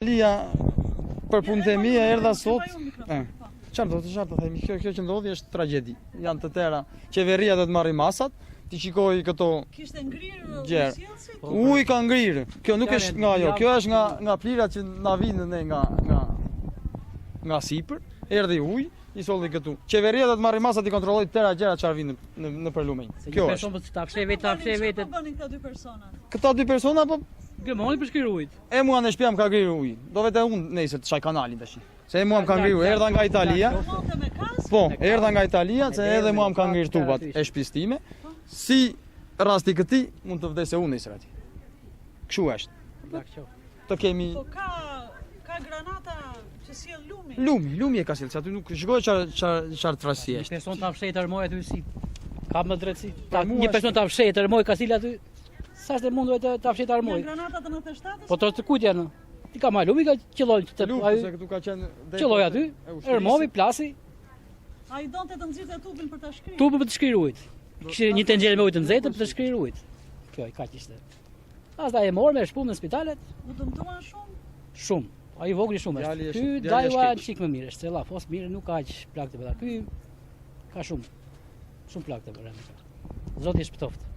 Lia, për punët e mia erdha sot. Çfarë do të çfarë të themi? Kjo kjo që ndodhi është tragjedi. Janë të tëra. Qeveria do të marrë masat, t'i shikojë këto. Kishte ngrirë ujësjellësit? Po, Uji ka ngrirë. Kjo nuk është nga ajo, kjo është nga nga plehrat që na vijnë ne nga nga nga sipër. Erdhi uji, i solli këtu. Qeveria do të marrë masat t'i kontrollojë të tëra gjërat çfarë vijnë në nëpër lumenj. Kjo është. Person ta fsheh vetë, ta fsheh vetë. Po bënin këta dy persona? Këta dy persona po gërmonin për shkrirë ujit. E mua në shtëpi më ka ngrirë uji. Do vete unë nesër të shaj kanalin tash. Se e mua më ka ngrirë, erdha nga Italia. Po, erdha nga Italia, se edhe mua më ka ngrirë tubat e shtëpisë time. Si rasti këtij, mund të vdes unë nesër aty. Kështu është. Të kemi Po ka ka granata që sjell lumi. Lumi, lumi e ka sjell, se aty nuk shikoj çfarë çfarë çfarë trasi është. Një person ta fshehë të rrëmojë aty si ka më drejtësi. Një person ta fshehë të rrëmojë ka sjell aty Sa është e mundur të ta fshehë të rrëmojë? Janë granata të 97-ës? Po të të kujt janë? Ti ka marrë lumi ka qëlloi të ai. Se këtu ka qenë qëlloi aty, rrëmoi plasi. Ai donte të nxirrte tubin për ta shkrirë. Tubin për të shkrirë ujit. Kishte një tenxhere me ujë të nxehtë për të shkrirë ujit. Kjo i kaq ishte. Pastaj e morëm e shpumë në spitalet. U dëmtuan shumë? Shumë. Ai i vogli shumë është. Ky dajua çik më mirë është, se llafos mirë, nuk ka aq plagë të bëra. Ky ka shumë. Shumë plagë të bëra. Zoti e shpëtoftë.